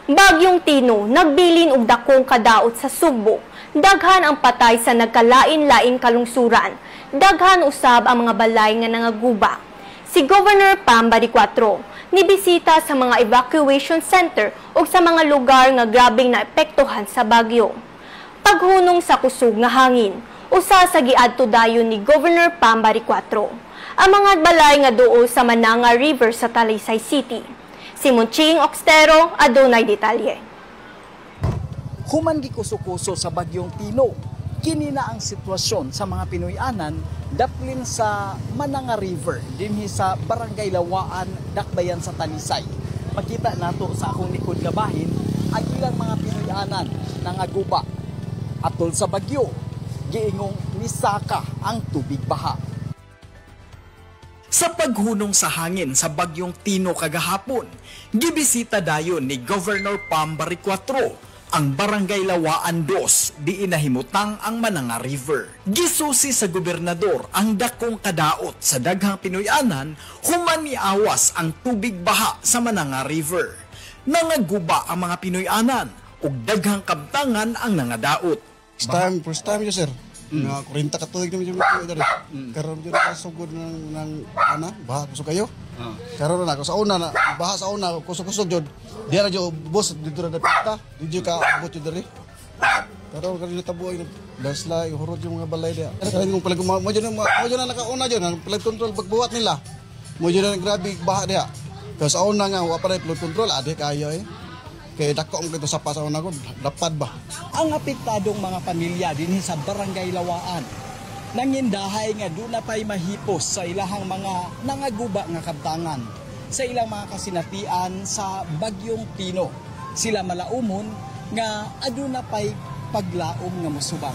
Bagyong Tino, nagbilin og dakong kadaot sa Sugbo. Daghan ang patay sa nagkalain-laing kalungsuran. Daghan usab ang mga balay nga nangaguba. Si Governor Pam Baricuatro nibisita sa mga evacuation center ug sa mga lugar nga grabeng naepektuhan sa bagyo. Paghunong sa kusog nga hangin, usa sa giadto dayon ni Governor Pam Baricuatro ang mga balay nga duol sa Mananga River sa Talisay City. Si Monching Oxtero adunay detalye. Human gikuso-kuso sa bagyong Tino, kini na ang sitwasyon sa mga Pinoy-anan daplin sa Mananga River dinhi sa Barangay Lawaan, Dakbayan sa Talisay. Makita nato sa akong likod nga bahin ang ilang mga Pinoy-anan nangaguba. Atol sa bagyo, giingong nisaka ang tubig baha. Sa paghunong sa hangin sa bagyong Tino kagahapon, gibisita dayon ni Governor Pam Baricuatro ang Barangay Lawaan 2, diin nahimutang ang Mananga River. Gisusi sa gobernador ang dakong kadaot sa daghang Pinoy-anan human niawas ang tubig baha sa Mananga River. Nangaguba ang mga Pinoy-anan ug daghang kabtangan ang nangadaot. First time, first time yun, sir. Nga 40 ka tuig naman yung mga diri. Karon jud nakasugod ng ana, baha kusog kayo. Karon na ako sa una na baha sa una kusog-kusog jud. Di ra jud ubos dito ra dapita. Di jud ka abot jud diri. Karon karon natabo ay landslide, hurot yung mga balay diha. Karon kung palag mo jud mo jud na nakauna jud ang flood control pagbuhat nila. Mo jud na grabe baha diha. Kaya sa una nga wa pa rin flood control, adi kayo eh. Kaya dako ang kito sa pa sa una ko, dapad ba? Ang apektadong mga pamilya dinhi sa Barangay Lawaan nangindahay nga duna pay mahipos sa ilahang mga nangaguba nga kabtangan sa ilang mga kasinatian sa bagyong Tino. Sila malaumon nga aduna pay paglaom nga mosubang.